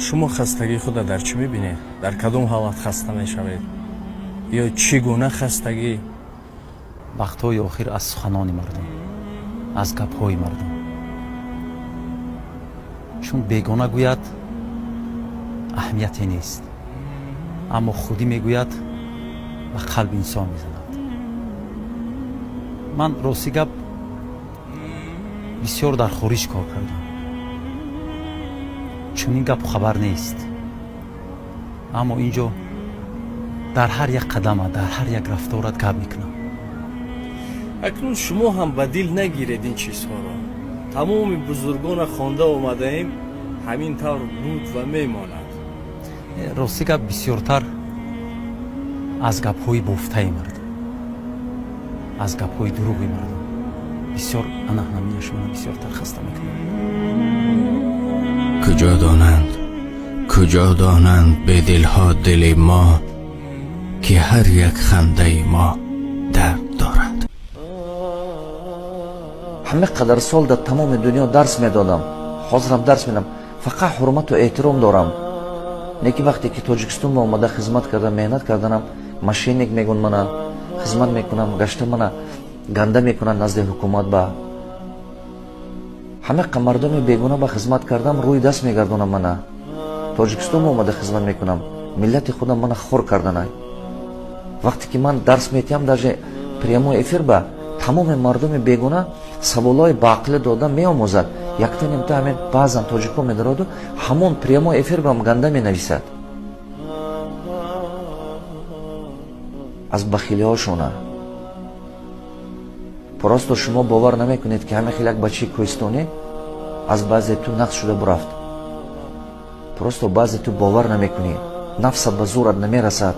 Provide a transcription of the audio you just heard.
Шумо хастагии худро дар чӣ мебинед? Дар кадом ҳолат хаста мешавед ё чӣ гуна хастагӣ? Вақтҳои охир аз суханони мардум, аз гапҳои мардум, чун бегона гӯяд, аҳамияте нест, аммо худӣ мегӯяд, ба қалби инсон мезанад. Ман, рости гап, бисёр дар хориҷ кор кардам, чунин гапу хабар нест, аммо ин ҷо дар ҳар як қадама, дар ҳар як рафторат гап мекунам. Акнун шумо ҳам ба дил нагиред ин чизҳоро. Тамоми бузургона хонда омадаем, ҳамин тавр буд ва мемонад. Рости гап, бисёртар аз гапҳои бофтаи мардум, аз гапҳои дурӯғи мардум бисёр, ана ҳаминаш мана бисёртар хаста мекунад. Куҷо донанд, куҷо донанд бедилҳо дили мо, ки ҳар як хандаи мо дард дорад. Ҳама қадар сол дар тамоми дунё дарс медодам, ҳозирам дарс медам, фақат ҳурмату эҳтиром дорам. Лекин вақте ки Тоҷикистон ба омада хизмат кардам, меҳнат карданам, мошенник мегӯн мана. Хизмат мекунам, гашта мана ганда мекунанд назди ҳукумат. Ба ҳама мардуми бегуна ба хизмат кардам, рӯи даст мегардонам. Мана Тоҷикистон ба омада хизмат мекунам, миллати худам мана хор карданай. Вақте ки ман дарс метиҳам, даже прямой эфир ба тамоми мардуми бегуна саволҳои баақлӣ дода меомӯзад. Якта нимта ҳамин баъзан тоҷикҳо медароду ҳамон прямой эфир бам ганда менависад аз бахилиҳошона. Просто шумо бовар намекунед, ки ҳама хел як бачаи кӯҳистонӣ аз баъзе ту нақс шуда бурафт. Просто баъзе ту бовар намекунӣ, нафсат ба зӯрат намерасад.